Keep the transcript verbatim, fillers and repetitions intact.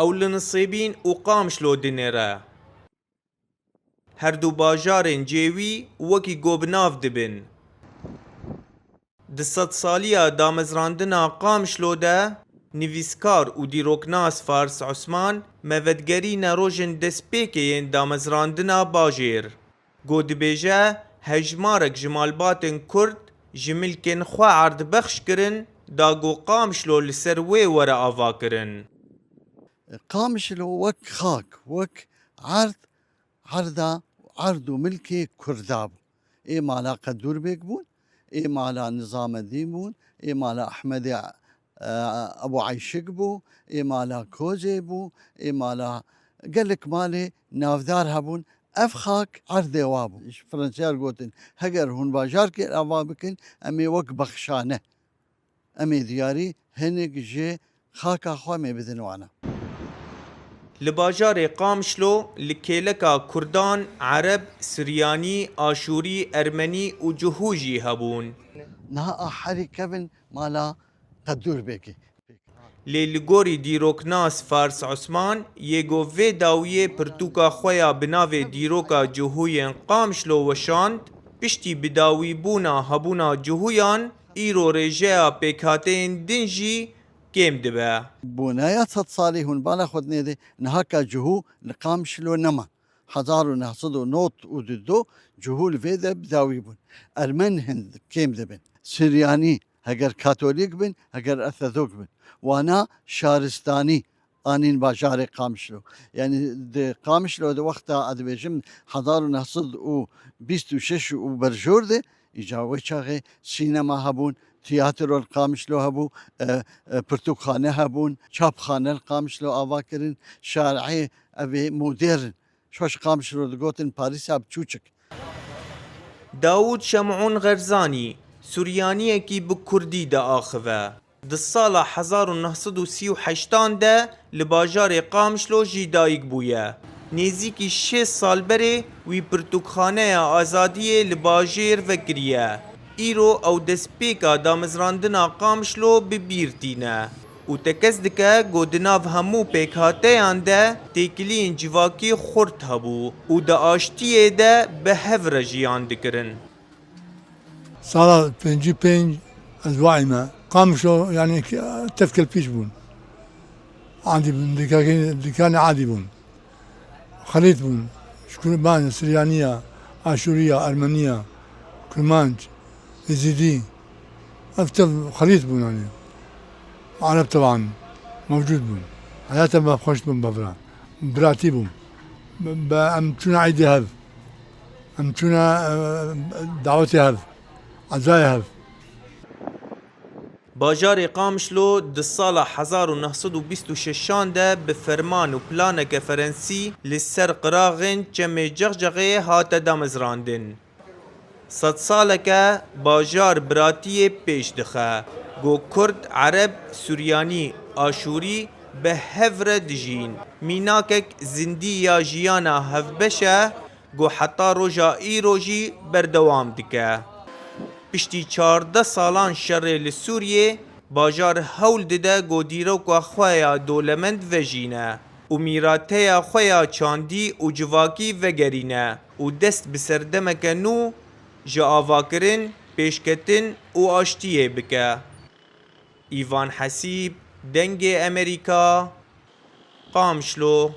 Ew li Nisêbîn û Qamişlo dinêre. Her du bajarên cêwî wekî go bi nav dibin. Di sedsaliya damezrandina Qamişlo de nivîskar û dîroknas Faris Osman me vedigerîne rojên destpêkê yên damezrandina bajêr. Go dibêje, hejmarek ji malbatên Kurd ji milkên xwe erdbexş kirin, da go Qamişlo li ser wê were avakirin. Qamişlo wek xak, wek erd, erda, erd û milkê Kurda bû. Ê mala Qedûrbêk bûn, ê mala Nizamedîn bûn, ê mala Ehmedê, e, Ebû Eyşik bû, ê mala Kozê bû, ê mala gelek malê navdar hebûn. Ev xak erdê wa bû. Ji Fransiyar gotin, heger hûn bajarkê ava bikin, em ê wek bexşane, em ê diyarî hinek ji xaka xwe em ê bidin wana. Li bajarê Qamişlo li kêleka Kurdan, Ereb, Siryanî, Aşûrî, Ermenî û Cihû jî hebûn. Niha a herî kevin mala Qedûrbêkê. Lê li gorî dîroknas Fars Osman, yê go vê dawiyê pirtûka xwe ya bi navê Dîroka Cihûyên Qamişlo weşand, piştî bidawîbûna hebûna Cihûyan, îro rêjeya pêkhateyên din jî kêm dibe. Boneya sed salî hûn bala xwe dinêrê, niha ka Cihû li Qamişlo nema. Hezar û neh sed û nod û du Cihû li vê de bidawî bûn. Ermen hin kêm dibin. Siryanî, heger Katolîk bin, heger Ortodok bin. Wana şaristanî anîn bajarê Qamişlo. Yanî di Qamişlo di wexta, ez dibêjim, hezar û neh sed û bîst û şeş û berjor de, îca wê çaxê sînema hebûn, tiyatro li Qamişlo hebû, e, e, pirtûkxane hebûn, çapxane li Qamişlo ava kirin, şarê evê modern. Şoş Qamişlo digotin Parîsa biçûçik. Dawûd Şemûn Xerzanî, Suryaniyekî bi Kurdî diaxive. Di sala hezar û neh sed û sî û heştan de li bajarê Qamişlo jî dayik bûye. Nêzîkî şêst sal berê wî pirtûkxaneya Azadiyê li bajêr vekiriye. Îro ew destpêka damezrandina Qamişlo bi bîr tîne û tekez dike ku di nav hemû pêkhateyan de têkiliyên civakî xurt hebû û di aştiyê de bi hev re jiyan dikirin. Sala pêncî pênc ez wayî me. Qamişlo, yanî, tevkelpîş bûn. Adî bûn, dikakê-, dikanê adî bûn. Xelît bûn. Ji kurban, Siryaniya, Aşûriya, Ermeniya, Kurmanc, Êzîdî. Ev tev xelît bûn, yanî. Ereb teban mewcûd bûn. Heyata me xweş bûn bevra. Biratî bûn. Be, be, em çûna eydê hev. Em çûna, e, dawetê hev. Ezayê hev. Bajarê Qamişlo di sala hezar û neh sed û bîst û şeşan de bi ferman û planeke ferensî li ser qiraxên Çemê Cexcexê hate damezrandin. Sedsaleke bajar biratiyê pêş dixe, ku Kurd, Ereb, Suryanî, Aşûrî bi hev re dijîn. Mînakek zindî ya jiyana hevbeş e, ku heta roja îro jî berdewam dike. Piştî çardeh salan şerê li Sûriyê, bajar hewl dide ku dîroka xwe ya dolemend vejîne û mîrateya xwe ya çandî û civakî vegerîne û dest bi serdemeke nû ji avakirin, pêşketin û aştiyê bike. Îvan Hesîb, Dengê Emerîka, Qamişlo.